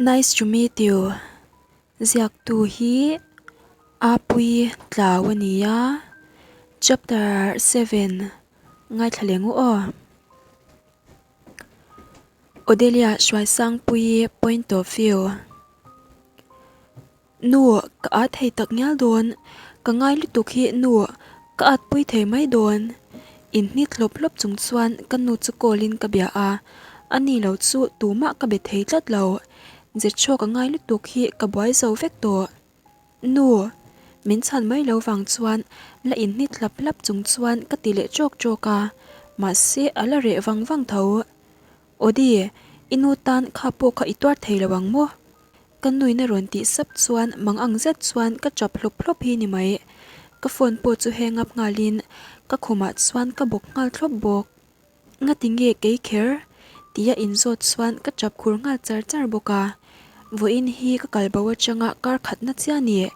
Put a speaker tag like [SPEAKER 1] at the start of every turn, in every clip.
[SPEAKER 1] Nice to meet you. Ziaktu hi Apuii Tlau a ni a, Chapter 7 ngaithla leh ngu aw. Odelia Hruaisangpuii point of view. Nu, ka at thei tak ngial dawn. Ka ngai lutuk hi nu, ka at pui thei mai dawn. Inhnit hlawp hlawp chung chuan ka nu chu call in ka bia a, a ni lo chu tumah ka be thei tlat lo. Zetchhaw ka ngai lutuk hi ka buai zo vek tawh. Nu, min chhan mai lo vang chuan la inhnit hlap hlap chung chuan ka ti leh ṭawk ṭawk a, mahse a la reh vang vang tho. Aw-di, i nu tan kha pawh kha i tuar thei lo ang maw? Ka nuin a rawn tih sap chuan mang ang zet chuan ka tap hlawp hlawp hi ni mai. Ka phone pawh chu hang up nghalin ka khumah chuan ka bawk nghal thlawp bawk. Ngati nge kei kher? Tia inzawt chuan ka tap khur nghal char char bawk a. Vawiin hi ka kal bo atanga kar khatna chiah ni.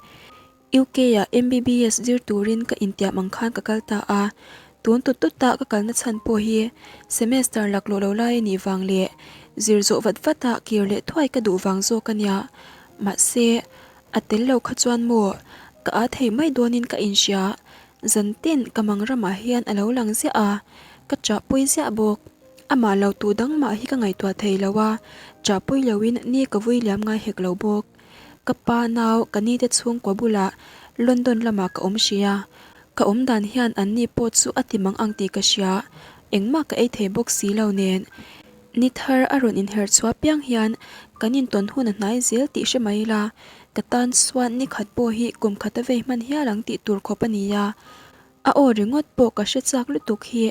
[SPEAKER 1] UK-ah MBBS zir turin ka intiam ang khan ka kal ta a, tun tut tuta ka kalna chhan pawh hi semester laklawh lo lai a nih vang leh zir zawh vat vata kir leh thuai ka duh vang zawk a nia. Mahse, a tel lo kha chuan maw ka â thei mai dawnin ka inhria, zantin ka mang ramah hian a lo lang ziah a, ka ṭahpui ziah bawk. Amah lo tu dang mah hi ka ngaihtuah thei lo a, ṭahpui loin ni ka vui liam ngai hek lo bawk. Ka pa nau ka nite chhungkua bulah London lamah ka awm hria. Ka awm dan hian an ni pawh chu a ti mang ang tih ka hria. Engmah ka ei thei bawk si lo nen. Ni thar a rawn inher chhuah piang hian kan intawn hun a hnai zel tih hre mai ila, ka tan chuan ni khat pawh hi kum khat a vei hman hial ang tih tur khawp a ni a. A aw ringawt pawh ka hre chak lutuk hi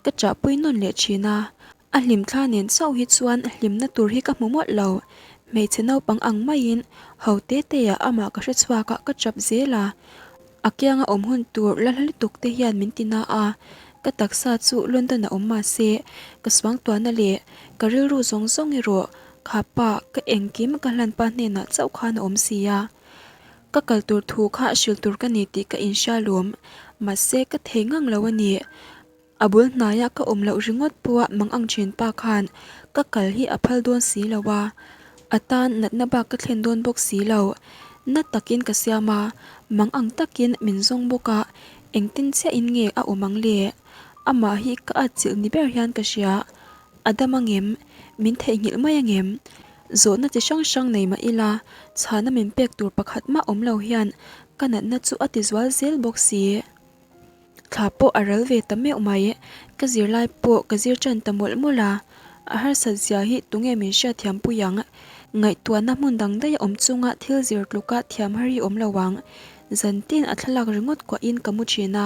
[SPEAKER 1] ka chahpui nawn leh thin a. A hlimthla nen chauh hi chuan hlimna tur hi ka hmu mawlh lo. Hmeichhe naupang ang maiin ho te te ah amah ka hre chhuak a, ka chap zel a. A kianga awm hun tur la hla lutuk te hian min ti na a, ka taksa chu London a awm mah se, ka suangtuahna leh ka rilru zawng zawng erawh kha pa ka engkim ka hlan pa hnenah chauh khan a awm si a. Ka kal tur thu kha hrilh tur ka ni tih ka inhria lawm, mahse ka thei ngang lo a ni. A bul hnaia ka awm loh ringawt pawha mang ang thin pa khan ka kal hi a phal dawn si lo a, a tan natna bak ka thlen dawn bawk si lo. Na takin ka siam a, mang ang takin min zawng bawk a, engtin chiahin nge a awm ang le? Amah hi ka atchilh ni ber hian ka hria. A dam angem? Min theihnghilh mai angem? Zawhna chi hrang hrang nei mah ila, chhana min pek tur pakhat mah awm lo hian ka natna chu a ti zual zel bawk si. Thla pawh a ral ve ta meuh mai. Ka zirlai pawh ka zir tan ta mawlh mawlh a, a harsat zia hi tunge min hriatthiam pui ang? Ngaihtuahna hmun dang daih a awm chunga thil zir tluka thiam har hi awm lo ang. Zantin a thlalak ringawt kuahin ka mu thin a,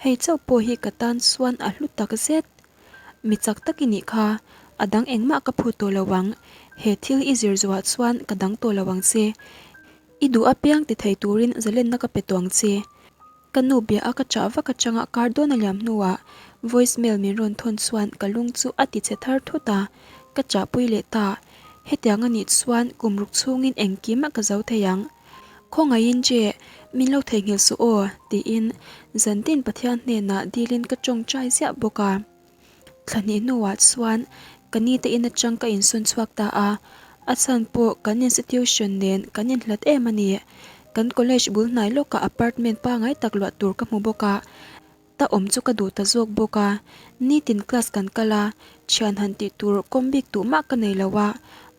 [SPEAKER 1] hei chauh pawh hi ka tan chuan a hlu tak zet. Mi chak tak i nih kha, a dang engmah ka phut tawh lo ang. He thil i zir zuah chuan ka dang tawh lo ang che. I duh apiang ti thei turin zalenna ka pe tawh ang che. Ka nu bia a ka chah vak atanga kar dawn a liam hnuah voice mail min rawn thawn chuan ka lung chu a ti che thar thut a, ka chahpui leh ta. Hetiang a nih chuan kum ruk chhungin engkim a ka zo thei ang. Khawngaihin che, min lo theihnghilh suh aw, tiin zantin Pathian hnenah dilin ka tawngtai ziah bawk a. Thla hnih hnuah chuan ka ni te in atang ka insawn chhuak ta a, a chhan pawh kan institution nen kan inhlat em a ni. Kan college bul hnai lawkah apartment pangai tak luah tur ka hmu bawk a, ta awm chu ka duh ta zawk bawk a. Nitin class kan kal a, thian han tih tur kawm bik duh mah ka nei lo a,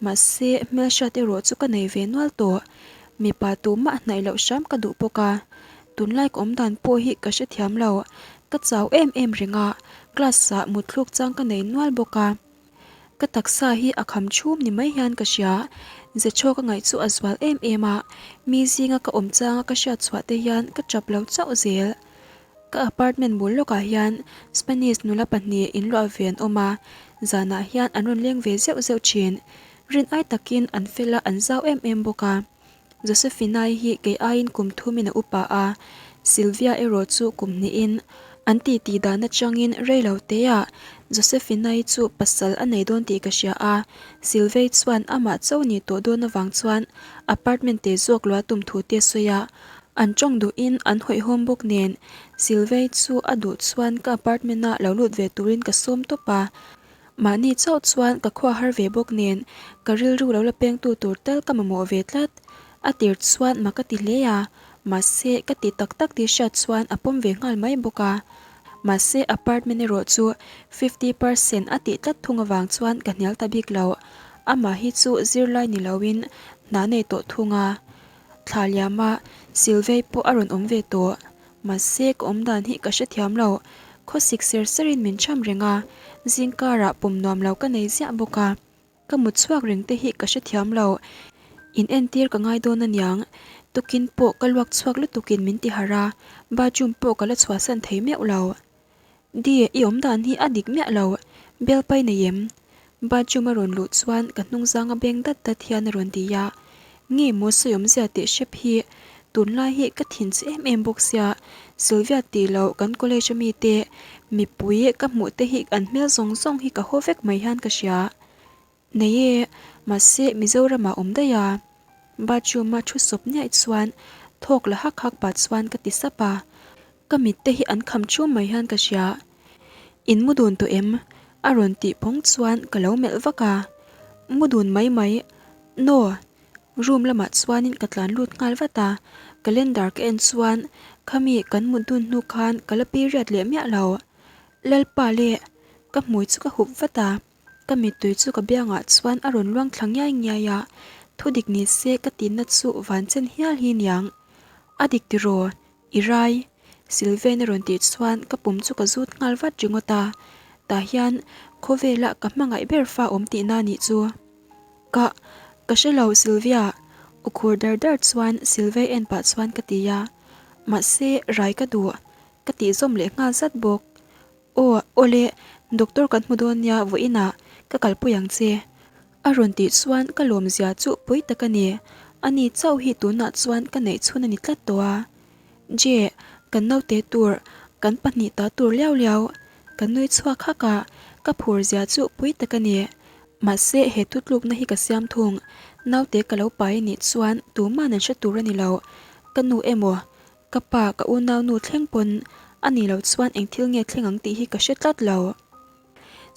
[SPEAKER 1] mahse hmelhriat erawh chu ka nei ve nual tawh. Mipa tumah hnaih loh hram ka duh bawk a, Tunlai ka awm dan pawh hi ka hrethiam lo, ka chau em em reng a, class ah mutthluk chang ka nei nual bawk a. Ka taksa hi a kham chhum ni mai hian ka hria, Zechaw ka ngaih chu a zual em em a, mi zinga ka awm changa ka hriat chhuah te hian ka tap lo chauh zel. Ka apartment bul lawkah hian Spanish nula pahnih inluah ve an awm a, zanah hian an rawn leng ve zeuh zeuh thin. Rin ai takin an fel a, an zau em em bawk a. Josephina-i hi kei aiin kum thumin a upa a, Sylvia erawh chu kum hnihin. An titi dan atangin rei lo teah Josephina-i chu pasal a nei dawn tih ka hria a, Sylvia-i chuan amah cho ni tawh dawn avang chuan apartment te zawk lua tum thu te a sawi a. An tawng duhin an hawihhawm bawk nen Sylvia-i chu a duh chuan ka apartment-a lo lut ve turin ka sawm tawp a. Mahni chauh chuan ka khua har ve bawk nen ka rilru lo la pengtu tur tal ka mamawh ve tlat. A tir chuan mak ka ti hle a, mahse ka ti tak tak tih hriat chuan a pawm ve nghal mai bawk a. Mahse apartment erawh chu 50% a tih tlat thung avang chuan ka hnial ta bik lo. Amah hi chu zirlai ni loin hna nei tawh thung a. Thla liama Silvei pawh a rawn awm ve tawh. Mahse ka awm dan hi ka hrethiam lo. Khawsik ser serin min cham reng a, zingkarah pawm nuam lo ka nei ziah bawk a. Ka mut chhuak reng te hi ka hrethiam lo. In entir ka ngai dawn aniang. Tukin pawh ka luak chhuak lutukin min ti harh a, bathroom pawh ka la chhuahsan thei meuh lo. Di, i awm dan hi a dik miah lo. Bel pai nei em? Bathroom a rawn luh chuan ka hnungzang a beng dat dat hian a rawn ti a. Nge maw sawi awmzia teh hrep hi. Tunlai hi ka thin che em em bawk sia, Sylvia tih loh kan college a mite mipui ka hmuh te hi an hmel zawng zawng hi ka haw vek mai hian ka hria. Nei e, mahse Mizoramah awm daih a. Bathroom a thu sawp niaih chuan thawk la hak hak pah chuan ka ti sap a. Ka mit te hi an kham chum mai hian ka hria. In mu dun tawh em? A rawn tih phawng chuan ka lo melh vak a. Mu dun mai mai. No! Room lamah chuanin ka tlan lut nghal vat a. Calendar ka en chuan khami kan mut dun hnu khan ka la period leh miah lo. Lalpa leh! Ka hmui chu ka hup vat a. Ka mittui chu ka biangah chuan a rawn luang thla ngiai ngiai a, thudik ni se ka tihna chu van chen hial hi niang. A dik tiraw? I rai? Sylvain a rawn tih chuan ka pum chu ka zut nghal vat ringawt a, tah hian khawvela ka hmangaih ber fa awm tihna nih chu. Ka, ka hre lo Sylvia, u khur dar dar chuan Sylvain en pah chuan ka ti a, mahse rai ka duh, ka tih zawm leh nghal zat bawk. Aw, awle, doctor kan hmu dawn nia vawiinah ka kalpui ang che. A rawn tih chuan ka lawmzia chu pui tak a ni. Ani chauh hi tunah chuan ka neih chhun a ni tlat tawh a. Je, kan naute tur, kan pahnih ta tur liau liau. Ka nui chhuak hak a, ka phur zia chu pui tak a ni. Mahse, he thutlukna hi ka siam thung. Naute ka lo pai anih chuan tuman an hre tur a ni lo. Ka nu emaw, Ka pa, ka unau nu thleng pawn a nih loh chuan eng thil nge thleng ang tih hi ka hre tlat lo.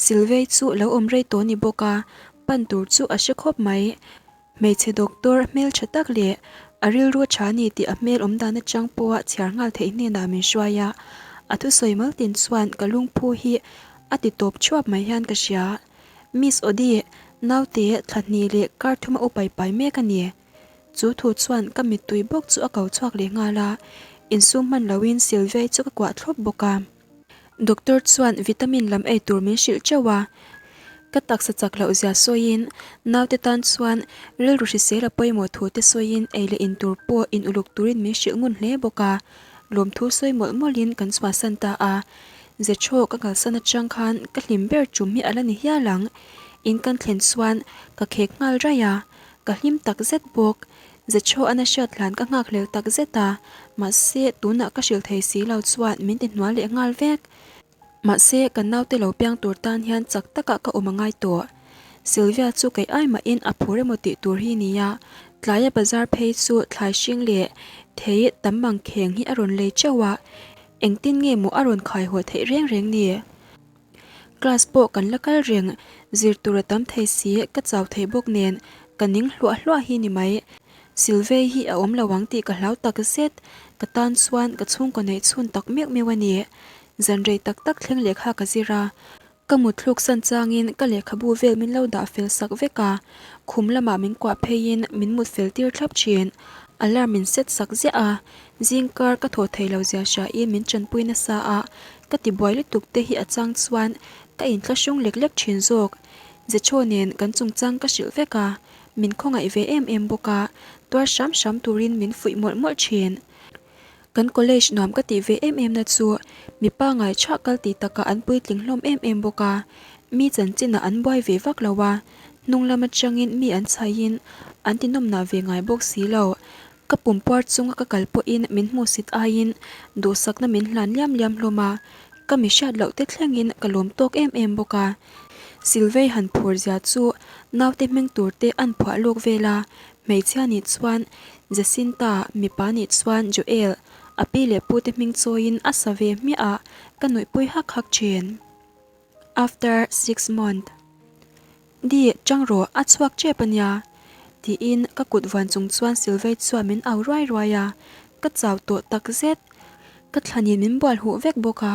[SPEAKER 1] Silvei chu lo awm rei tawh ni bawk a, pan tur chu a hre khawp mai. Hmeichhe doctor hmeltha tak leh a rilru a tha a ni tih a hmel awm dan atang pawha chhiar nghal theih hnenah min hruai a, a thusawi mal tin chuan ka lungphu hi a ti tawp thuap mai hian ka hria. Miss Odi, naute thla hnih leh kar thuma upai pai mek a ni. Chu thu chuan ka mittui bawk chu a ko chhuak leh nghal a, insum hman loin Sylvia-i chu ka kuah thlawp bawk a. Doctor chuan vitamin lam ei tur min hrilh teuh a, ka taksa chak loh zia sawiin naute tan chuan rilru hrisel a pawimawh thu te sawiin ei leh in tur pawh in uluk turin min hrilh ngun hle bawk a, lawmthu sawi mawlh mawlhin kan chhuahsan ta a. Zechhaw ka kalsan atang khan ka hlim ber tum hi a la ni hial ang, in kan thlen chuan ka khek nghal raih a, Ka hlim tak zet bawk. Zechaw a na hriat hlan ka nghak hlel tak zet a, mahse tunah ka hrilh thei si lo chuan min ti hnual leh nghal vek. Mahse kan naute lo piang tur tan hian chak takah ka awm a ngai tawh. Sylvia chu kei ai mahin a phur emaw tih tur hi nia, tlaia bazar phei chu thlai hring leh thei tam mang kheng hi a rawn lei teuh a, engtin nge maw a rawn khai haw theih reng reng ni? Class pawh kan la kal reng, zir tur a tam thei si, ka chau thei bawk nen ka ning hluah hluah hi ni mai. Silvei hi a awm lo ang tih ka hlau tak zet, ka tan chuan ka chhungkaw neih chhun tak meuh meuh a ni. Zan rei tak tak thleng lehkha ka zir a, ka mut thluk san changin ka lehkhabu vel min lo dah fel sak vek a, khum lamah min kuah pheiin min mut fel tir thlap thin. Alarm min set sak ziah a, zingkar ka thawh thei lo zia hriain min tanpui nasa a, ka ti buai lutuk te hi a chang chuan ka inthlahrung lek lek thin zawk. Zechaw nen kan chungchang ka hrilh vek a, min khawngaih ve em em bawk a, tuar hram hram turin min fuih mawlh mawlh thin. Kan college nuam ka tih ve em em na chu mipa ngai chhah kal tih takah an puitling hlawm em em bawk a, mi chanchinah an buai ve vak lo a, hnung lam atangin mi an chhaiin an ti nawmnah ve ngai bawk si lo. Ka pum puar chunga ka kal pawhin min hmuhsit aiin duhsakna min hlan liam liam hlawm a, ka mi hriat loh te thlengin ka lawm tawk em em bawk a. Silvei han phur zia chu naute hming tur te an phuah lawk vel a, Hmeichhia nih chuan Jacinta, mipa nih chuan Joel, a pi leh pute hming chawiin a sa ve hmiah a, ka nuihpui hak hak thin. After 6 month. Di, chang rawh, a chhuak tep a nia. Tiin ka kut vuan chung chuan Sylvie chuan min au ruai ruai a, ka chau tawh tak zet. Ka thlanin min bual huh vek bawk a,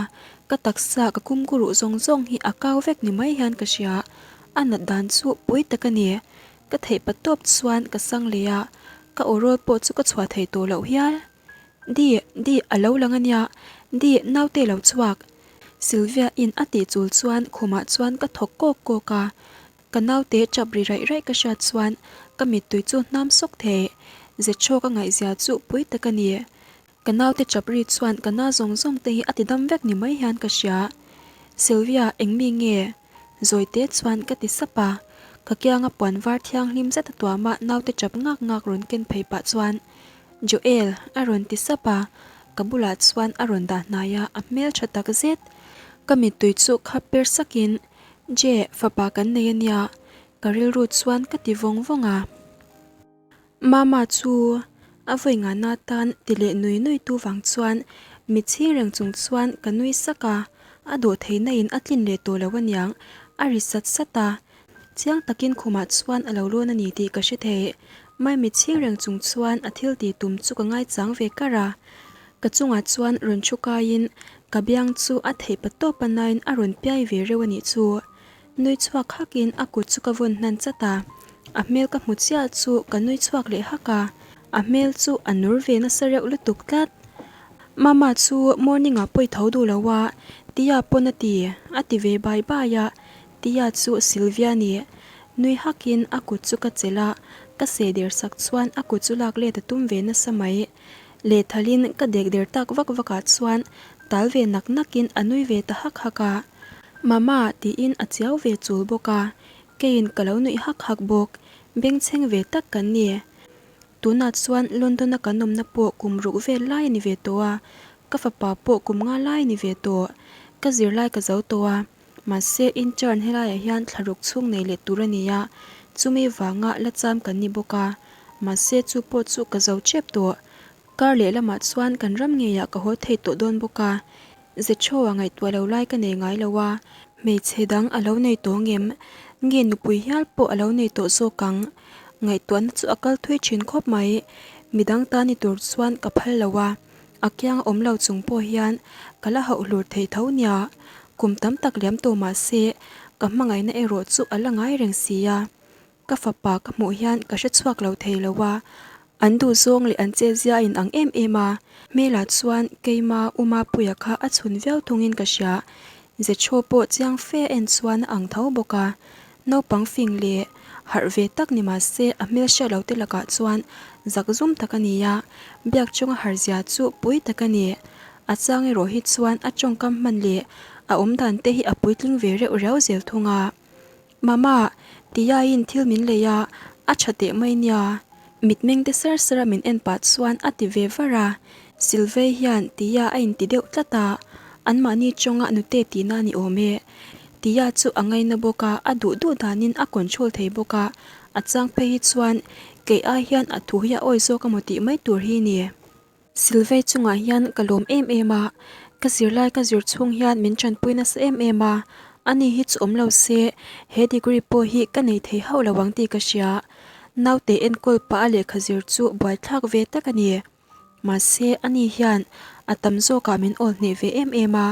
[SPEAKER 1] ka taksa ka kumkuruh zawng zawng hi a kau vek ni mai hian ka hria. A nat dan chu pui tak a ni. Ka theih pa tawp chuan ka sang leh a, ka aw rawl pawh chu ka chhuah thei tawh loh hial. Di, Di, a lo lang a nia. Di, naute lo chhuak. Sylvia in a tih chul chuan khumah chuan ka thawk kawk kawk a, ka naute chap ri raih raih ka hriat chuan ka mittui chu hnam sawk thei. Zechhaw ka ngaihzia chu pui tak a ni. Ka naute chap ri chuan ka na zawng zawng te hi a ti dam vek ni mai hian ka hria. Sylvia, eng mi nge? Zawite chuan ka ti sap a, ka kianga puan var thianghlim zet a tuama naute chap ngak ngak rawn ken phei pah chuan, Joel, a rawn ti sap a, ka bulah chuan a rawn dah hnai a, a hmel tha tak zet. Ka mittui chu khap per sakin, Je, fapa kan nei a nia, ka rilru chuan ka ti vawng vawng a. Mama chu a vawi ngahna atan ti leh nui nui tu vang chuan mit chhing reng chung chuan ka nui sak a, a dawh theihna in a tlin leh tawh lo aniang, a ri sat sat a. Chiang takin khumah chuan a lo lawn a ni tih ka hre thei. Mai mit chhing reng chung chuan a thil tih tum chu ka ngaichang ve kar a. Ka chungah chuan rawn thu kaiin ka biang chu a theih pa tawp a nain a rawn piai ve reuh a nih chu. Nui chhuak hakin a kut chu ka vawn hnan chat a, a hmel ka hmu chiah chu ka nui chhuak leh hak a, a hmel chu a nur ve nasa reuh lutuk tlat. Mama chu morning ah pawi tho duh lo a, Tia pawn a ti, a ti ve bai bai a, Tia chu Sylvia ni. Nui hakin a kut chu ka chelh a, ka seh der sak chuan a kut chu lak let a tum ve nasa mai. Lehthalin ka dek der tak vak vak ah chuan tal ve nak nakin a nui ve ta hak hak a. Mama tiin a chiau ve chul bawk a, keiin ka lo nuih hak hak bawk, bengchheng ve tak kan ni. Tunah chuan London-a kan awmna pawh kum ruk vel lai a ni ve tawh a, ka fapa pawh kum nga lai a ni ve tawh. Ka zirlai ka zo tawh a, mahse intern helaiah hian thla ruk chhung nei leh tur a ni a, chumi vanga la cham kan ni bawk a, mahse chu pawh chu ka zo tep tawh. Kar lehlamah chuan kan ram ngeiah ka haw thei tawh dawn bawk a, Zechhoa ngaihtuah lo lai ka nei ngai lo a, hmeichhe dang a lo nei tawh ngem? Nge nupui hial pawh a lo nei tawh zawk ang? Ngaihtuahna chu a kal thui thin khawp mai. Midang ta ni tur chuan ka phal lo a, a kiang a awm lo chung pawh hian ka la hauh hlur thei tho nia. Kum tam tak liam tawh mah se, ka hmangaihna erawh chu a la ngai reng si a. Ka fapa ka hmuh hian ka hre chhuak lo thei lo a, an duhzawng leh an chetzia a inang em em a, hmelah chuan keima U Mapuia kha a chhun viau thungin ka hria, Zechhaw pawh chiang fe a en chuan a ang tho bawk a, naupang fing leh harh ve tak ni mah se a hmel hriat lo te lakah chuan zak zum tak a ni a, biak chunga harh zia chu pui tak a ni. A chang erawh hi chuan a tawngkam hman leh a awmdan te hi a puitling ve reuh riau zel thung a. Mama, tiaiin thil min lei a, a tha teh mai nia. Mitmeng te sar sar a min en pah chuan a ti ve var a. Silvei hian Tia a inti deuh tlat a, anmahni chawnga nute tihna a ni awm e. Tia chu a ngaina bawk a, a duh duh danin a control thei bawk a, a chang phei hi chuan kei ai hian a thu hi a awi zawk amaw tih mai tur hi ni. Silvei chungah hian ka lawm em em a, ka zirlai ka zir chhung hian min tanpui nasa em em a, ani hi chu awm lo se he degree pawh hi ka nei thei hauh lo ang tih ka hria. Naute enkawl pah a lehkha zir chu buaithlak ve tak a ni. Mahse ani hian a tam zawkah min awl hneh ve em em a,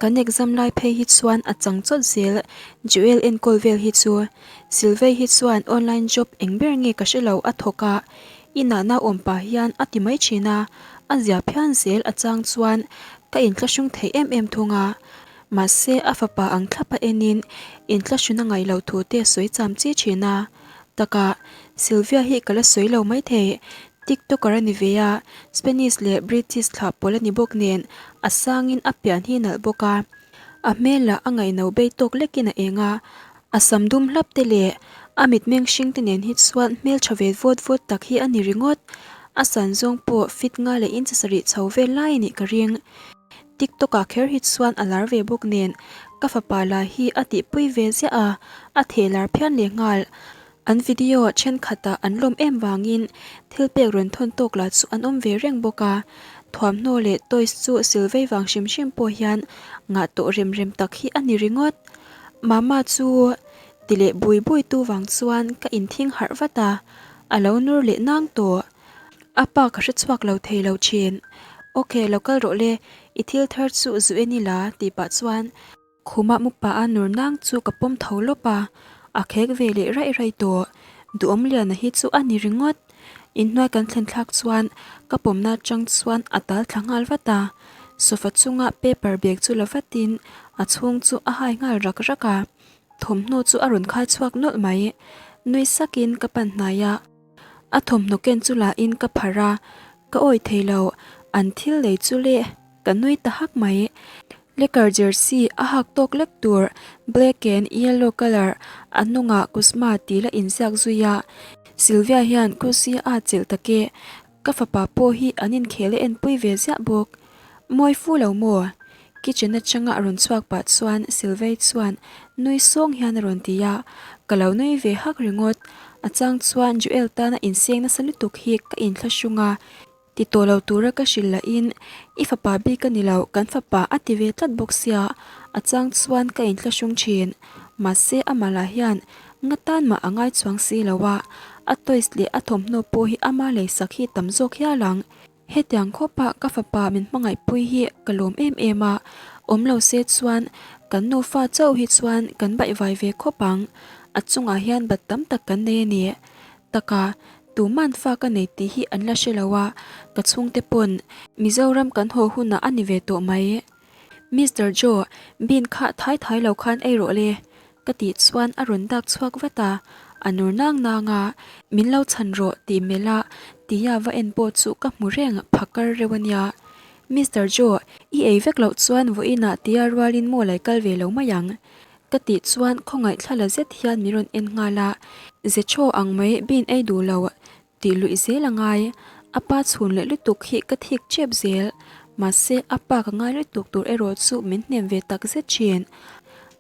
[SPEAKER 1] kan exam lai phei hi chuan a chang chawt zel Joel enkawl vel hi chu. Silvei hi chuan online job eng ber nge ka hre lo a thawk a, I nahna awm pah hian a ti mai thin a, a zia phian zel a chang chuan ka inthlahrung thei em em thung a. Mahse a fapa ang thlap a enin inthlahrun a ngaih loh thu te sawi cham chi thin a. Takah, Sylvia hi ka la sawi lo mai thei, TikToker a ni ve a, Spanish leh British thlah pawl a ni bawk nen a sangin a pian hi nalh bawk a. A hmel lah a ngaihno bei tawk lekin a eng a, A sam dum hlap te leh a mitmeng hring te nen hi chuan hmeltha ve vawt vawt tak hi a ni ringawt. A san zawng pawh fit nga leh inch sarih chho vel lai a nih ka ring. TikTok ah kher hi chuan a lar ve bawk nen ka fapa lah hi a tihpui ve ziah a, a theh lar phian leh nghal. An video thenkhatah an lawm em vangin thil pek rawn thawn tawk lah chu an awm ve reng bawk a. Thuamhnaw leh toys chu silvei vang hrim hrim pawh hian ngah tawh rem rem tak hi a ni ringawt. Mama chu ti leh bui bui tu vang chuan ka inthing harh vat a, a lo nur leh nang tawh. A pa ka hre chhuak lo thei lo thin. Ok, lo kal rawh le, i thil thar chu zu en ila tih pah chuan Khumah mupa a nur nang chu ka pawm tho lawp a, a khek ve leh raih raih tawh. Duhawmliana hi chu a ni ringawt. Inhnuai kan thlen thlak chuan ka pawmna atang chuan a tal thla nghal vat a. Sofa chunga paper bag chu la vatin a chhung chu a hai nghal rak rak a. Thawmhnaw chu a rawn khai chhuak nawlh mai. Nui sakin ka pan hnai a. A thawmhnaw ken chu la in ka pharh a, ka awi thei lo, an thil lei chu le ka nui ta hak mai. Lekker jersey a hak tawk lek tur black and yellow colour a hnungah Kuzma tih la inziak zui a, Sylvia hian Kusi a chelh tak e, ka fapa pawh hi an inkhel a enpui ve ziah bawk. Mawi fu lo maw? Kitchen atanga a rawn chhuak pah chuan Sylvia chuan nui sawng hian a rawn ti a, ka lo nui ve hak ringawt. A chang chuan Joel tana inseng nasa lutuk hi ka inthlahrung a, Ti tawh lo tura ka hrilh lahin i fapa bik a ni lo, kan fapa a ti ve tlat bawk sia, a chang chuan ka inthlahrung thin. Mahse amah lah hian nga tan mah a ngai chuang si lo a, a toys leh a thawmhnaw pawh hi ama leisak hi tam zawk hial ang. Hetiang khawpa ka fapa min hmangaihpui hi ka lawm em em a, awm lo se chuan kan nufa chauh hi chuan kan baihvai ve khawp ang, a chungah hian bat tam tak kan nei a ni. Taka, tuman fa ka nei tih hi an la hre lo a, ka chhungte pawn Mizoram kan haw hunah a ni ve tawh mai. Mister Joe, bean kha thai thai lo khan ei rawh le, ka tih chuan a rawn dak chhuak vat a, a nur nang nang a, min lo chhan rawh tih melh a tia va en pawh chu ka hmu reng phakar reuh a nia. Mister Joe, i ei vek loh chuan vawiinah tia rualin maw lai kal ve lo mai ang. Ka tih chuan khawngaih thla la zet hian min rawn en nghal a, Zechaw ang mai bean ei duh lo tih luih zel a ngai, a pa chhun leh lutuk hi ka thik tep zel, mahse a pa ka ngai lutuk tur erawh chu min hnem ve tak zet thin.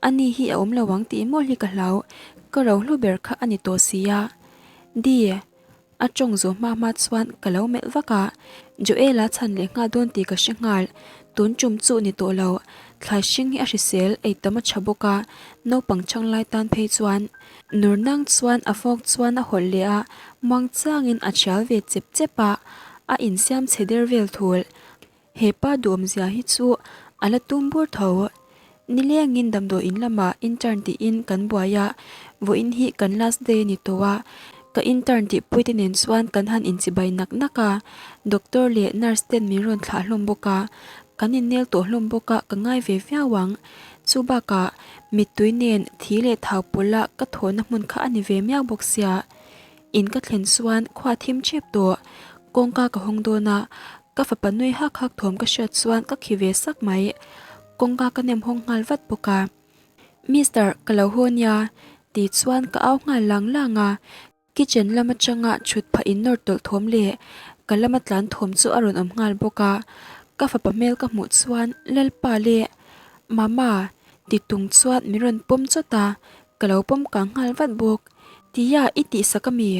[SPEAKER 1] Ani hi a awm lo ang tih mawlh hi ka hlau, ka rohlu ber kha a ni tawh si a. Di. A tawng zawh hma hma chuan ka lo melh vak a, Joel-a chhan leh nghal dawn tih ka hre nghal. Tun tum chu ni tawh lo, thlai hring hi a hrisel ei tam a tha bawk a, naupang chhang lai tan phei chuan. Nur nang chuan a fawk chuan a hawlh leh a, muang changin a thial ve chep chep a, a insiam chhe der vel thul. He pa duhawmzia hi chu a la tum bur tho. Nilengin damdawi in lamah intern tiin kan buai a, vawiin hi kan last day a ni tawh a, ka intern tihpuite nen chuan kan han inchibai nak nak a, doctor leh nurse ten min rawn thlah hlawm bawk a, kan innel tawh hlawm bawk a ka ngai ve viau ang. Chu bakah mittui nen thi leh thau pawlh a ka thawhna hmun kha a ni ve miau bawk sia. In ka thlen chuan khua thim chep tawh, kawngka ka hawng dawn a, ka fapa nui hak hak thawm ka hriat chuan ka khi ve sak mai. Kawngka ka nem hawng nghal vat bawk a. Mister, ka lo haw nia, tih chuan ka au nghal lang lang a. Kitchen lam atanga thut phah in nawr tawlh thawm leh ka lama tlan thawm chu a rawn awm nghal bawk a. Ka fapa hmel ka hmuh chuan Lalpa leh Mama, ti tung chuan min rawn pawm chawt a, ka lo pawm kang nghal vat bawk. Tia i tihsak a mi?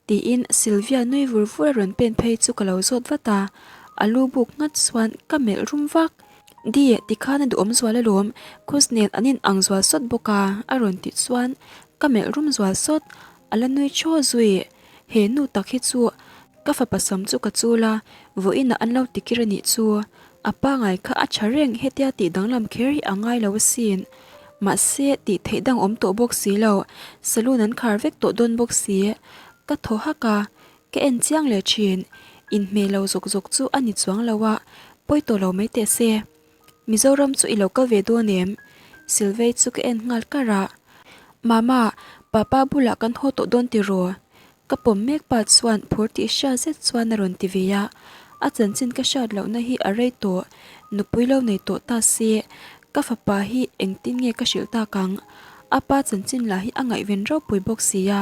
[SPEAKER 1] Tiin Sylvia nui vur vur a rawn pen phei chu ka lo zawt vat a, a lu buk nghat chuan ka melh rum vak. Di, tikhan a duhawm zual alawm, Kus nen an in ang zual sawt bawk a, a rawn tih chuan ka melh rum zual sawt, a la nui chaw zui. He nu tak hi chu ka fapa sam chu ka chul a, vawiinah an lo tikir a nih chu. A pangai kha a tha reng hetia tih danglam kher hi a ngai lo asin. Mahse, tih theih dang awm tawh bawk si lo, saloon an khar vek tawh dawn bawk si. Ka thaw hak a, ka en chiang leh thin. Inhmeh lo zawk zawk chu a ni chuang lo a, pawi tawh lo mai teh se. Mizoram chu i lo kal ve dawn em? Silvei chu ka en nghal kar a. Mama, papa bulah kan haw tawh dawn tiraw? Ka pawm mek pa chuan phur tih hria zet chuan a rawn ti ve a, a chanchin ka hriat lohna hi a rei tawh, nupui lo nei tawh ta se, ka fapa hi engtin nge ka hrilh tak ang? A pa chanchin lah hi a ngaihven ropui bawk si a.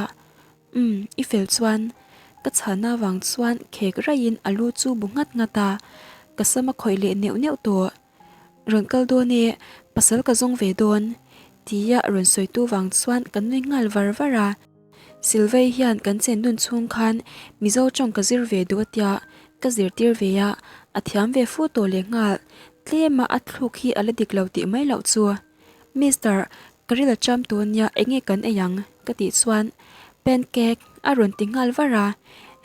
[SPEAKER 1] Umm, i fel chuan. Ka chhana vang chuan khek raihin a lu chu bu nghat nghat a, ka sam a khawih leh neuh neuh tawh. Rawn kal dawn e, pasal ka zawng ve dawn, tia rawn sawitu vang chuan ka nui nghal var var a. Silvei hian kan chen dun chhung khan Mizo tawng ka zir ve duh atia, ka zirtir ve a, a thiam ve fu tawh leh nghal, tlema a thluk hi a la dik lo tih mai loh chu. Mister. Ka ril a cham tun nia enge kan ei ang? Ka tih chuan pancake a rawn ti nghal var a,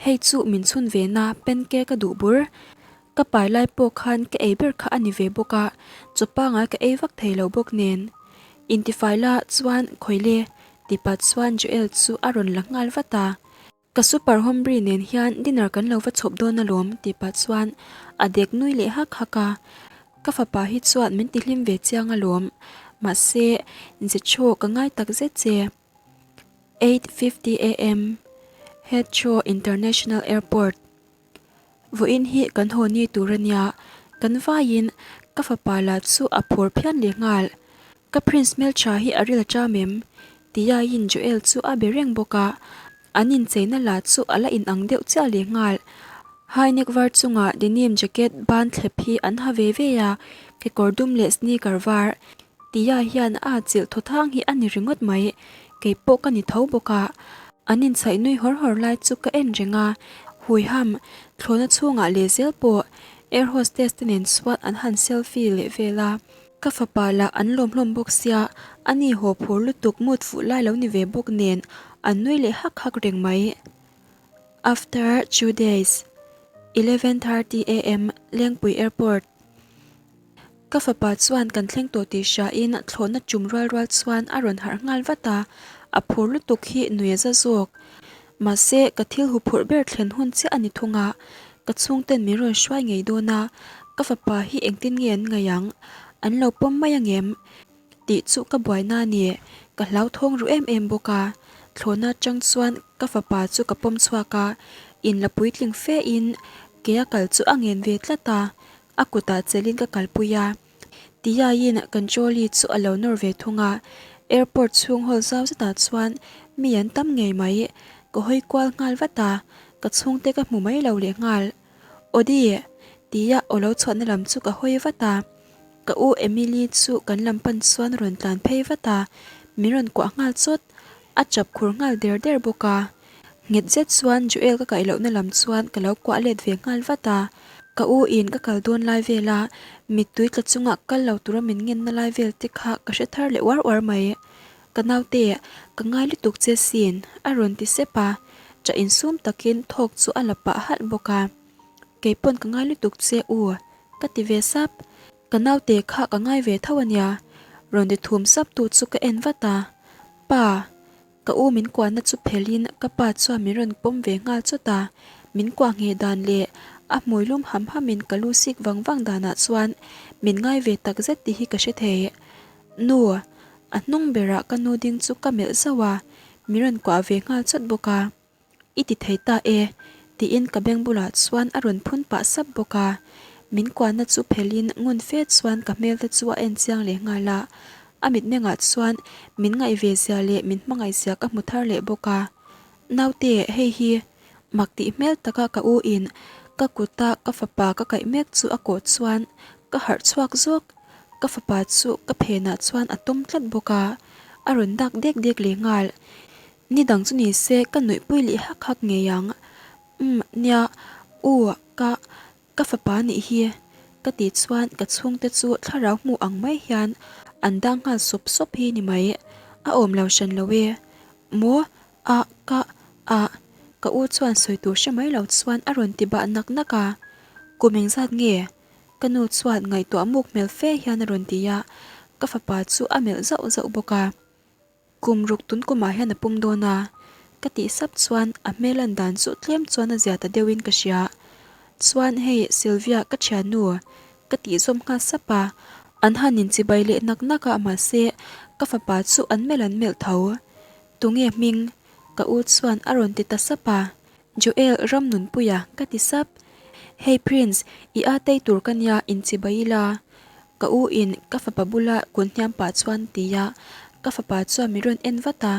[SPEAKER 1] hei chu min chhun ve na pancake a duh bur. Ka pai lai pawh khan ka ei ber kha a ni ve bawk a, chaw pangai ka ei vak thei lo bawk nen. Intifai la chuan khawile ti pah chuan Joel chu a rawn la nghal vat a. Ka super hombre nen hian dinner kan lo va chhawp dawn alawm tih pah chuan a dek nui leh hak hak a, ka fapa hi chuan min tihlim ve chiang alawm, mahse Jecho ka ngai tak zet che. 8:50 am Heathrow International Airport. Vawiin hi kan haw ni tur a nia, kan vaiin ka fapa lah chu a phur phian leh nghal. Ka prince hmeltha hi a ril a ṭam em? Tiaiin Joel chu a be reng bawk a, an incheina lah chu a la inang deuh chiah leh nghal. High neck var chungah denim jacket ban thlep hi an ha ve ve a, kekawr dum leh sneaker var. Tia hian a chilh thaw thang hi a ni ringawt mai, kei pawh ka ni tho bawk a. An inchhaih nui hawr hawr lai chu ka en reng a, huiham, thlawhna chhungah leh zel pawh air hostess te nen chuan an han selfie leh vel a. Ka fapa lah an lawm hlawm bawk sia, a ni haw phur lutuk mood fuh lai lo ni ve bawk nen an nui leh hak hak reng mai. After two days, 11:30 am, Lengpui Airport. Ka fapa chuan kan thleng tawh tih hriain thlawhna tum rual rual chuan a rawn harh nghal vat a, a phur lutuk hi nui a za zawk. Mahse, ka thil huphurh ber thlen hun chiah a ni thung a, ka chhungten min rawn hruai ngei dawn a, ka fapa hi engtin nge an ngaih ang? An lo pawm mai angem? Tih chu ka buaina a ni, ka hlauthawng ru em em bawk a. Thlawhna atang chuan ka fapa chu ka pawm chhuak a, in la puitling fe in ke a kal chu a ngen ve tlat a, A kutah chelin ka kalpui a, Tiyaiin kan trolley chu a lo nawr ve thung a, airport chhung hall zau zetah chuan mi an tam ngei mai, ka hawi kual nghal vat a, ka chhungte ka hmu mai lo leh nghal. Aw-di! Tia aw lo chhuahna lam chu ka hawi vat a, ka u Emily chu kan lam pan chuan rawn tlan phei vat a, min rawn kuah nghal chawt, a chap khur nghal der der bawk a. Nghet zet chuan Joel ka kaih lohna lam chuan ka lo kuah let ve nghal vat a, ka u in ka kal dawn lai vela mittui tla chunga kal lo tura min ngenna lai vel te kha ka hre thar leh uar uar mai. Ka naute, ka ngai lutuk che sin, a rawn ti sep a, ṭah insum takin thawk chu a la pah halh bawk a. Keipawn ka ngai lutuk che u, ka ti ve sap. Ka naute kha ka ngai ve tho ania, rawn ti thum sap tu chu ka en vat a. Pa! Ka u min kuahna chu phelhin ka pa chuan min rawn pawm ve nghal chawt a, min kuah ngheh dan leh a hmui lum ham hamin ka lu sik vang vang danah chuan min ngai ve tak zet tih hi ka hre thei. Nu! A hnung berah ka nu ding chu ka melh zauh a, min rawn kuah ve nghal chawt bawk a. I ti thei ta e, tiin ka beng bulah chuan a rawn phun pah sap bawk a. Min kuahna chu phelhin ngun fe chuan ka hmel te chu a en chiang leh nghal a. A mitmengah chuan min ngaih ve zia leh min hmangaih zia ka hmu thar leh bawk a. Naute, hei hi mak tih hmel taka ka u in ka kuta ka fapa ka kaih mek chu a kawh chuan ka harh chhuak zawk. Ka fapa chu ka phenah chuan a tawm tlat bawk a, a rawn dak dek dek leh nghal. Ni dang chu ni se ka nuihpui leh hak hak ngei ang. Umm, nia, u, ka, ka fapa nih hi, ka tih chuan ka chhungte chu thlarau hmuh ang mai hian an dang nghal sawp sawp hi ni mai. A awm lo hran lo e. Maw, a, ka, a, ka u chuan sawi tur hre mai lo chuan a rawn ti bah nak nak a. Kum engzat nge? Ka nu chuan ngaihtuah muk hmel fe hian a rawn ti a, ka fapa chu a melh zauh zauh bawk a. Kum ruk tun kumah hian a pum dawn a, ka tih sap chuan a hmel an dan chu tlem chuan a zia ta deuhin ka hria. Chuan hei Sylvia ka thiannu, ka tih zawm nghal sap a, an han inchibai leh nak nak a mahse ka fapa chu an melh an melh tho. Tunge hming? Ka u chuan a rawn ti ta sap a, Joel Ramnunpuia ka ti sap. Hey Prince, i a tei tur ka nia inchibai ila. Ka u in ka fapa bula kun hniam pah chuan ti a, ka fapa chuan min rawn en vat a,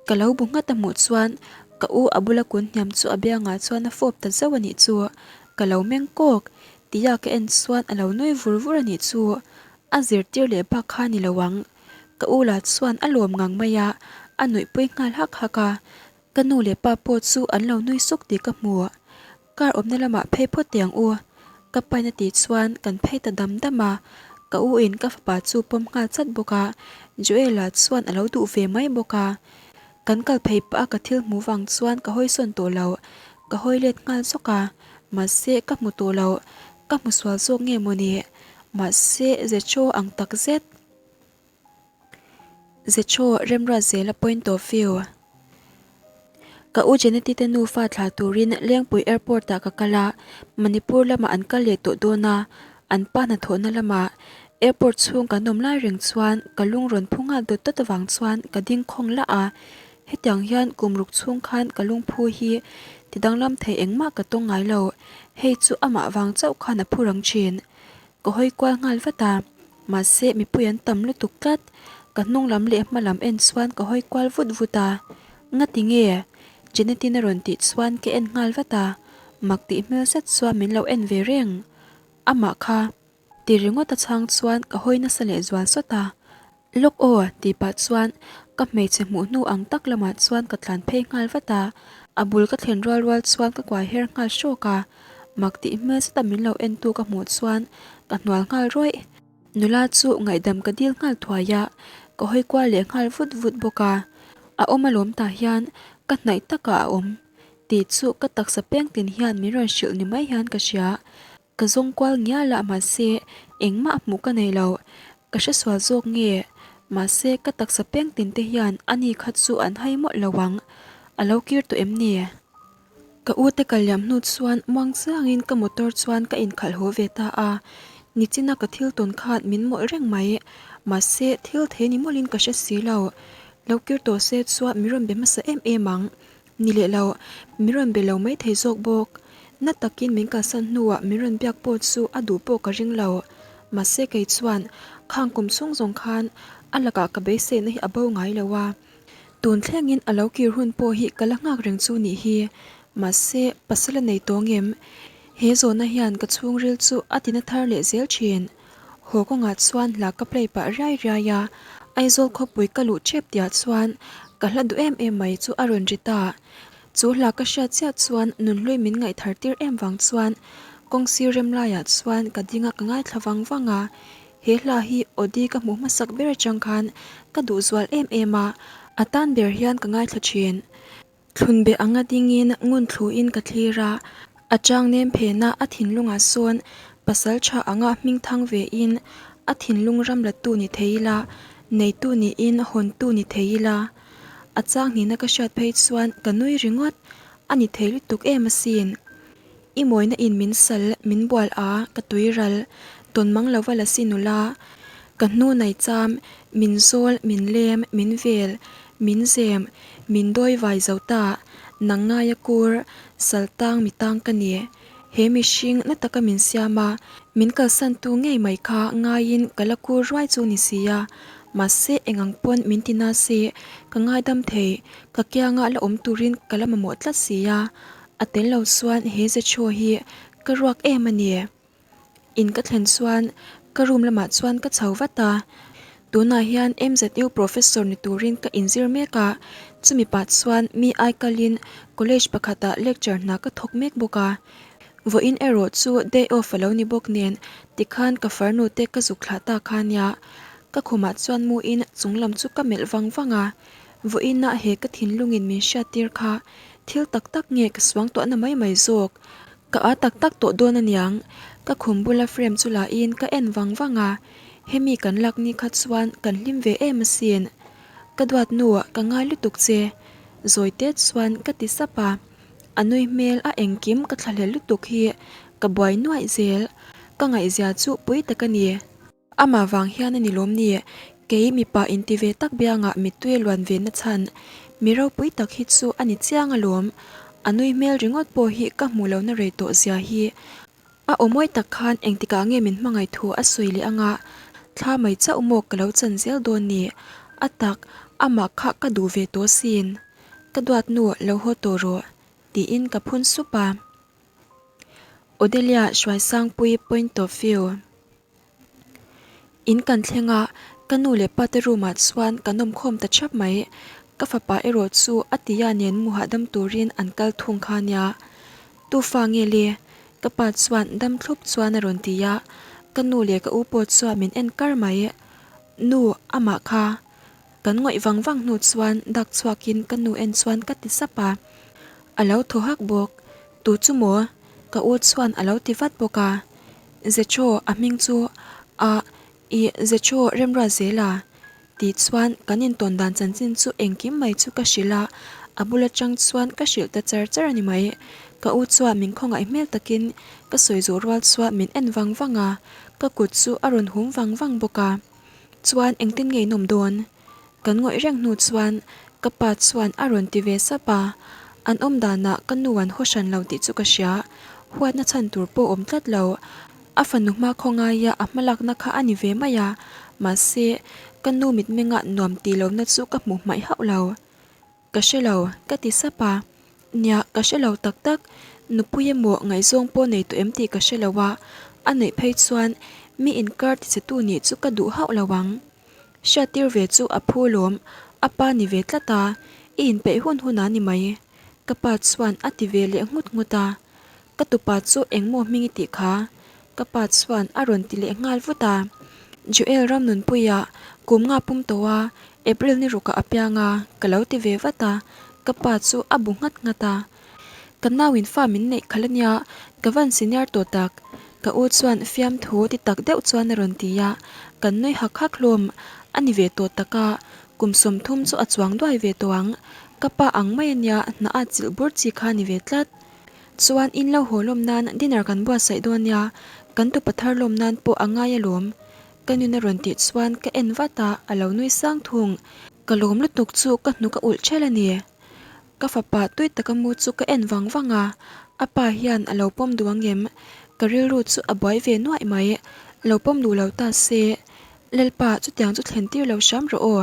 [SPEAKER 1] ka lo bu nghat a hmuh chuan ka u a bula kun hniam chu a biangah chuan a fawp ta zauh a nih chu, ka lo meng kawk tia ka en chuan a lo nui vur vur a nih chu, a zirtir leh bak kha ni lo ang, ka u lah chuan a lawm ngang mai a, a nuihpui nghal hak hak a, Ka nu leh pa pawh chu an lo nui suk tih ka hmu. Car awmna lamah phei phawt teh ang u. Ka pain a tih chuan kan phei ta dam dam a. Ka u in ka fapa chu pawm nghal chat bawk a, Joel-a chuan a lo duh ve mai bawk a. Kan kal phei pah a ka thil hmuh vang chuan ka hawi sawn tawh lo, ka hawi let nghal zawk a, mahse ka hmu tawh lo, ka hmu sual zawk nge mawni, mahse Zecho ang tak zet. Zecho Remruat zela point of view. Ka u Jeneti te nufa thla turin Lengpui Airport ah ka kal a, Manipur lamah an kal leh tawh dawn a, an pa hnathawhna lamah Airport chhung kan awm lai reng chuan ka lung rawn phu nghal dawt dawt avang chuan ka ding khawng lah a, hetiang hian kum ruk chhung khan ka lungphu hi ti danglam thei engmah ka tawng ngai lo, hei chu amah vang chauh khan a phu rang thin. Ka hawi kual nghal vat a, mahse mipui an tam lutuk tlat. Ka hnung lam leh hma lam en chuan ka hawi kual vut vut a, Ngati nge? Janet-in a rawn tih chuan ka en nghal vat a, mak tih hmel zet chuan min lo en ve reng. Amah kha. Ti ringawt a chhang chuan ka hawi nasa leh zual sawt a, Lawk aw! tih pah chuan ka hmeichhe hmuh hnu ang tak lamah chuan ka tlan phei nghal vat a, a bul ka thlen rual rual chuan ka kuai her nghal hrawk a, mak tih hmel zeta min lo entu ka hmuh chuan ka hnual nghal rawih. Nula chu ngaihdam ka dil nghal thuai a, ka hawi kual leh nghal vut vut bawk a, a awm alawm tah hian ka hnaih takah a awm tih chu ka taksa peng tin hian min rawn hrilh ni mai hian ka hria. Ka zawng kual ngial a mahse engmah hmuh ka nei lo, ka hre sual zawk nge? Mahse ka taksa peng tin te hian ani kha chu an hai mawlh lo ang, a lo kir tawh em ni? Ka u te kal liam hnu chuan muang chiangin ka motor chuan ka inkhalh haw ve ta a, nichina ka thil tawn khan min mawlh reng mai, mahse thil thei ni mawlhin ka hre si lo, lo kir tawh se chuan min rawn be hmasa em em ang. Ni leh lo, min rawn be lo mai thei zawk bawk. Na takin min kalsan hnuah min rawn biak pawh chu a duh pawh ka ring lo. Mahse kei chuan khang kum chhung zawng khan a lakah ka beiseina hi a bo ngai lo a. Tun thlengin a lo kir hun pawh hi ka la nghak reng chu nih hi. Mahse pasal a nei tawng em? He zawhna hian ka chhungril chu a tina thar leh zel thin. Haw kawngah chuan hla ka play pah riai riai a, Aizawl khawpui ka luh tep tihah chuan ka hla duh em em mai chu a rawn ri ta. Chu hla ka hriat chiah chuan nunhlui min ngaihthar tir em vang chuan kawng sir rem laiah chuan ka ding a ka ngaithla vang vang a. He hla hi Audi ka hmuh hmasak ber atang khan ka duh zual em em a, a tan ber hian ka ngaithla thin. Thlunbeh anga dingin ngun thluin ka thlir a, a chang nem phena a thinlungah sawn pasal tha anga hming thang vein a thinlung ram latu ni thei ila, neitu niin hawntu ni thei ila. A chang hnihna ka hriat phei chuan ka nui ringawt, a ni thei lutuk em asin. I mawina in min sal, min bual a, ka tui ral, tawn mang lova la si nula, ka hnu nai cham, min zawl, min lem, min vel, min zem, min dawi vai zo ta, nang ngaia kur, sal tang mi tang ka ni. He mihring na taka min siam a, min kalsan tu ngei mai kha ngaiin ka la kur ruai chu ni si a, mahse engang pawn min ti na se, ka ngaidam thei, ka kianga la awm turin ka la mamawh tlat si a. A tel lo chuan he Zecho hi ka ruak em a ni. In ka thlen chuan ka room lamah chuan ka chho vat a, tunah hian MZU professor ni turin ka inzir mek a, chumi pah chuan mi aikalin college pakhatah lecture hna ka thawk mek bawk a. Vawiin erawh chu day off a lo ni bawk nen tikhan ka farnu te ka zuk thlah ta kha nia. Ka khumah chuan muin chunglam chu ka melh vang vang a, Vawiinah he ka thinlungin min hriattir kha thil tak tak nge ka suang tuahna mai mai zawk? Ka a tak tak tawh dawn aniang. Ka khum bula frame chu lahin ka en vang vang a, hemi kan lak ni kha chuan kan hlim ve em asin. Ka duat nu ka ngai lutuk che. Zawi te chuan ka ti sap a, a nui hmel a engkim ka thlahlel lutuk hi ka buai nuaih zel. Ka ngaihzia chu pui tak a ni. Amah vang hian a ni lawm ni? Kei mipa inti ve tak biangah mittui a luan ve na chhan mi ropui tak hi chu a ni chiang alawm. A nui hmel ringawt pawh hi ka hmuh lohna rei tawh zia hi. A aw mawi tak khan engtikah nge min hmangaih thu a sawi leh anga thla mai chauh maw ka lo chan zel dawn ni? A tak, amah kha ka duh ve tawh sin. Ka duat nu lo haw tawh rawh, tiin ka phun sup a. Odelia Hruaisangpui point of view. In kan thleng a, ka nu leh pa te room ah chuan kan awm khawm ta thap mai. Ka fapa erawh chu a tia nen mu hahdam turin an kal thung kha nia. Tu fa nge le? Ka pa chuan dam thlup chuan a rawn ti a. Ka nu leh ka u pawh chuan min en kar mai. Nu, amah kha. Kan ngawih vang vang hnu chuan dak chhuakin ka nu en chuan ka ti sap a. A lo thaw hak bawk. Tu chu maw? Ka u chuan a lo ti vat bawk a. Zechaw, a hming chu a i Zechaw Remruat Zela. Tih chuan kan intawn dan chanchin chu engkim mai chu ka hrilh a, a bul atang chuan ka hrilh ta char char a ni mai. Ka u chuan min khawngaih hmel takin ka sawi zawh rual chuan min en vang vang a, ka kut chu a rawn hum vang vang bawk a. Chuan engtin nge in awm dawn? Kan ngawih reng hnu chuan ka pa chuan a rawn ti ve sap a, an awm danah ka nu an haw hran lo tih chu ka hria, huatna chhan tur pawh awm tlat lo. A fanu hma khawngaia a hmalakna kha a ni ve mai a, mahse, ka nu mitmenga nuam tih lohna chu ka hmuh hmaih hauh lo. Ka hre lo, ka ti sap a. Nia, ka hre lo tak tak, nupui emaw ngaihzawng pawh nei tawh em tih ka hre lo a, a neih phei chuan mi inkar tichhetu nih chu ka duh hauh lo ang. Hriattir ve chu a phu lawm, a pa ni ve tlat a, i inpeih hun hun a ni mai, ka pa chuan a ti ve leh nghut nghut a. Ka tupa chu engmaw hming i tih kha? Ka pa chuan a rawn ti leh nghal vut a. Joel Ramnunpuia kum nga pum tawh a, April ni rukah a piang a, ka lo ti ve vat a, ka pa chu a bu nghat nghat a. Ka nauin fa min neih khalh ania, ka van senior tawh tak. Ka u chuan fiamthu ti tak deuh chuan a rawn ti a, kan nui hak hak hlawm. A ni ve tawh tak a, kum 30 chu a chuang duai ve tawh ang. Ka pa ang mai ania, hna a chilh bur chi kha a ni ve tlat. Chuan in lo haw lawm nan dinner kan buatsaih dawn nia, kan tupa thar lawm nan pawh a ngai alawm. Ka nun a rawn tih chuan ka en vat a, a lo nui sang thung. Ka lawm lutuk chu ka hnuk a ulh ṭhel a ni. Ka fapa tui taka mu chu ka en vang vang a, a pa hian a lo pawm duh ang em? Ka rilru chu a buai ve nuaih mai. Lo pawm duh lo ta se, Lalpa chutiang chu thlen tir lo hram rawh aw.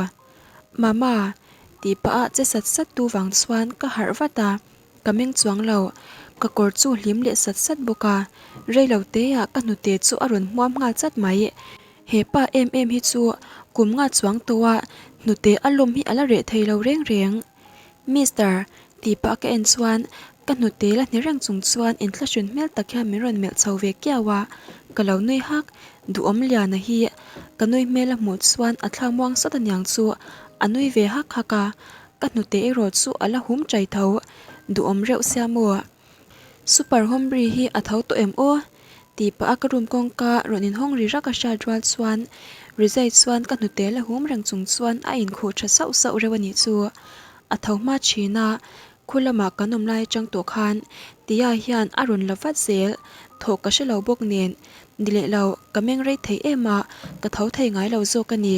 [SPEAKER 1] Mama, tih pah a che sat sat tu vang chuan ka harh vat a. Ka meng chuang lo, ka kawr chu hlim leh sat sat bawk a, rei lo te ah ka hnute chu a rawn hmuam nghal chat mai. He pa em em hi chu kum nga chuang tawh a hnute a lawm hi a la reh thei lo reng reng. Mister, tih pah ka en chuan ka hnute la hni reng chung chuan inthlahrun hmel tak hian min rawn melh chho ve kiau a, ka lo nui hak. Duhawm Liana hi ka nui hmel a hmuh chuan a thlak muang sawt aniang chu a nui ve hak hak a, Ka hnute erawh chu a la hum chai tho, duhawm reuh sia maw? Super Hombre hi a tho tawh em aw? Tih pah a ka room kawngka rawn inhawng ri rak a hriat rual chuan Rizai chuan ka hnute la hum reng chung chuan a inkhuh tha sauh sauh reuh a nih chu. A tho hma thin a, khu lamah kan awm lai atang tawh khan Tia hian a rawn la vat zel, thawh ka hre lo bawk nen, ni leh lo, ka meng rei thei em a, ka tho thei ngai lo zawk a ni.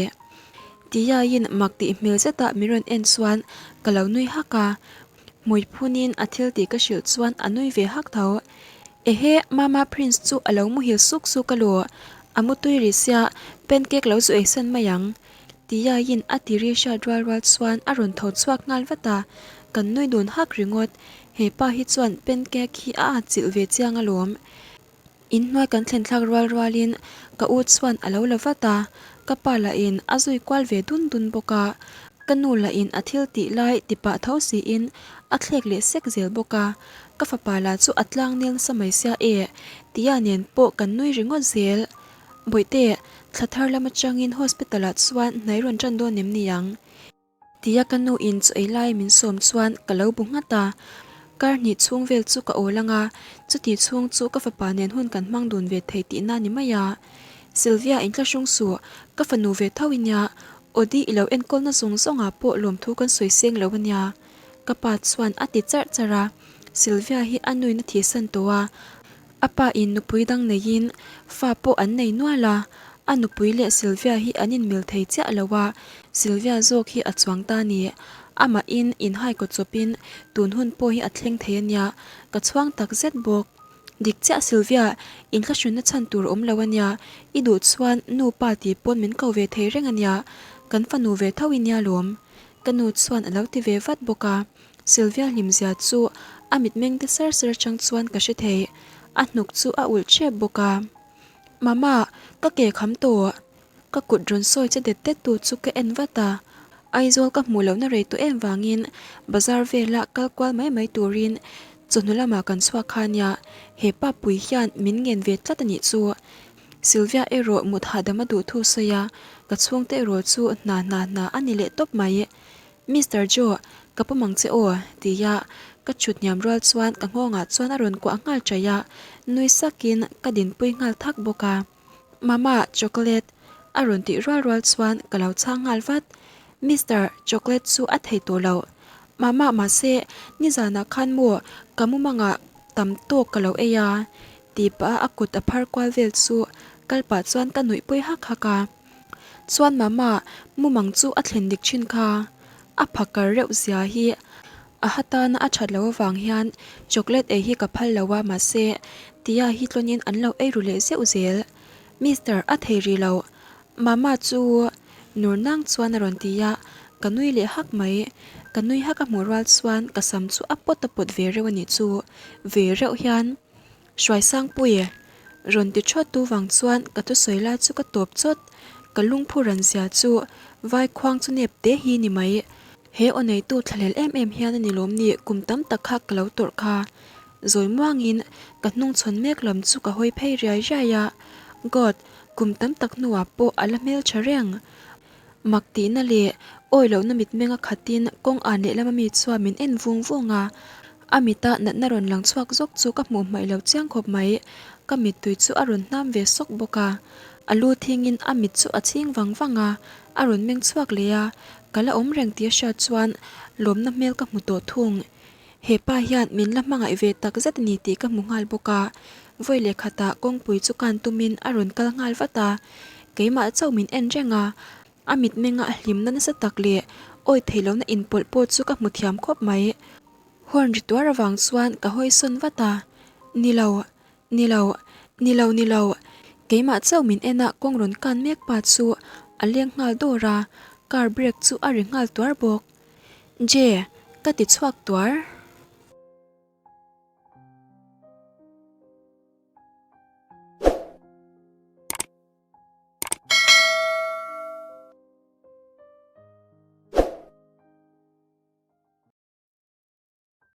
[SPEAKER 1] Tiaiin mak tih hmel zetah min rawn en chuan ka lo nui hak a, hmui phunin a thil tih ka hrilh chuan a nui ve hak tho. Ehe, Mama Prince chu a lo muhil suk suk a lu, a mutui ri sia pancake lo zu eisan mai ang. Tiaiin a ti ri hriat rual rual chuan a rawn tho chhuak nghal vat a, kan nui dun hak ringawt. He pa hi chuan pancake hi a atchilh ve chiang alawm. In hnuai kan thlen thlak rual rualin ka u chuan a lo la vat a, ka pa lahin a zui kual ve dun dun bawk a, ka nu lahin a thil tih lai ti pah tho siin a thlek leh sek zel bawk a, ka fapa lah chu a tlang nel nasa mai sia e, tia nen pawh kan nui ringawt zel. Bawihte, thla thar lam atangin hospital ah chuan hnai rawn tan dawn em ni ang? Tia ka nu in chaw ei lai min sawm chuan ka lo bu nghat a, kar hnih chhung vel chu ka awl ang a, chuti chhung chu ka fapa nen hun kan hmang dun ve thei tihna ni mai a. Sylvia inthlahrung suh, ka fanu ve tho i nia, Audi i lo enkawlna zawng zawngah pawh lawmthu kan sawi seng lo a nia. Ka pa chuan a ti charh charh a, Sylvia hi a nuin a thihsan tawh a, A pa in nupui dang neiin fa pawh an nei nual a, a nupui leh Sylvia hi an inmil thei chiah lo a, Sylvia zawk hi a chuang ta ni. Amahin inhai kaw chawpin tun hun pawh hi a thleng thei a nia, ka chhuang tak zet bawk. Dik chiah Sylvia, inthlahrunna chhan tur awm lo a nia, i duh chuan nu pa tih pawn min ko ve thei reng a nia, kan fanu ve tho i nia lawm. Ka nu chuan a lo ti ve vat bawk a. Sylvia hlimzia chu a mitmeng te sar sar atang chuan ka hre thei, a hnuk chu a ulh ṭep bawk a. Mama, ka ke kham tawh. Ka kut rawn sawi che det det tu chu ka en vat a, Aizawl ka hmuh lohna rei tawh em vangin bazar vela kal kual mai mai turin chawhnu lamah kan chhuak kha nia, he pa pui hian min ngen ve tlat a nih chu. Sylvia erawh mut hahdam a duh thu sawi a, ka chhungte erawh chu hna hna hna a ni leh tawp mai. Mister Joe, ka pawm ang che aw, tia ka chhut hniam rual chuan ka nghawngah chuan a rawn kuah nghal chaih a, nui sakin ka dinpui nghal thak bawk a. Mama, chocolate, a rawn tih rual rual chuan ka lo chhang nghal vat. Mister, chocolate chu a thei tawh lo. Mama, mahse, nizanah khan maw ka mumangah tam tawk ka lo ei a, tih pah a a kut a phar kual vel chu kal pah chuan ka nuihpui hak hak a. Chuan Mama, mumang chu a thlen dik thin kha. A phakar reuh zia hi a ha tana a that loh avang hian chocolate ei hi ka phal lo a mahse tia hi tlawnin an lo ei ru leh zeuh zel. Mister, a thei rih lo. Mama chu nur nang chuan a rawn ti a, ka nui leh hak mai. Ka nui hak a hmuh rual chuan ka sam chu a pawt a pawt ve reuh a nih chu. Ve reuh hian. Hruaisangpuii rawn ti thawt tu vang chuan ka thusawi lai chu ka tawp chawt, ka lungphu ran zia chu vai khuang chu nep te hi ni mai. He aw neitu thlahlel em em hian a ni lawm ni kum tam tak kha ka lo tawrh kha. Zawi muangin ka hnungchhawn mek lam chu ka hawi phei riai riai a, God, kum tam tak hnuah pawh a la hmeltha reng. Mak tihna leh awi lohna mitmeng a khatin kawng an lehlam ami chuan min en vung vung a, a mita natna rawn lang chhuak zawk chu ka hmuh hmaih lo chiang khawp mai. Ka mittui chu a rawn hnam ve sawk bawk a, a lu thingin a mit chu a chhing vang vang a, a rawn meng chhuak leh a, ka la awm reng tih a hriat chuan lawmna hmel ka hmu tawh thung. He pa hian min la hmangaih ve tak zet a ni tih ka hmu nghal bawk a, vawi leh khatah kawngpui chu kan tumin a rawn kal nghal vat a, keimah chauh min en reng a, a mitmenga a hlimna nasa tak leh awi theih lohna inpawlh pawh chu ka hmu thiam khawp mai. Horn ri tuar avang chuan ka hawi sawn vat a, Ni lo, ni lo, ni lo, ni lo, keimah chauh min en a kawng rawn kan mek pa chu a leng nghal dawr a, car brake chu a ri nghal tuar bawk. Je, ka ti chhuak tuar.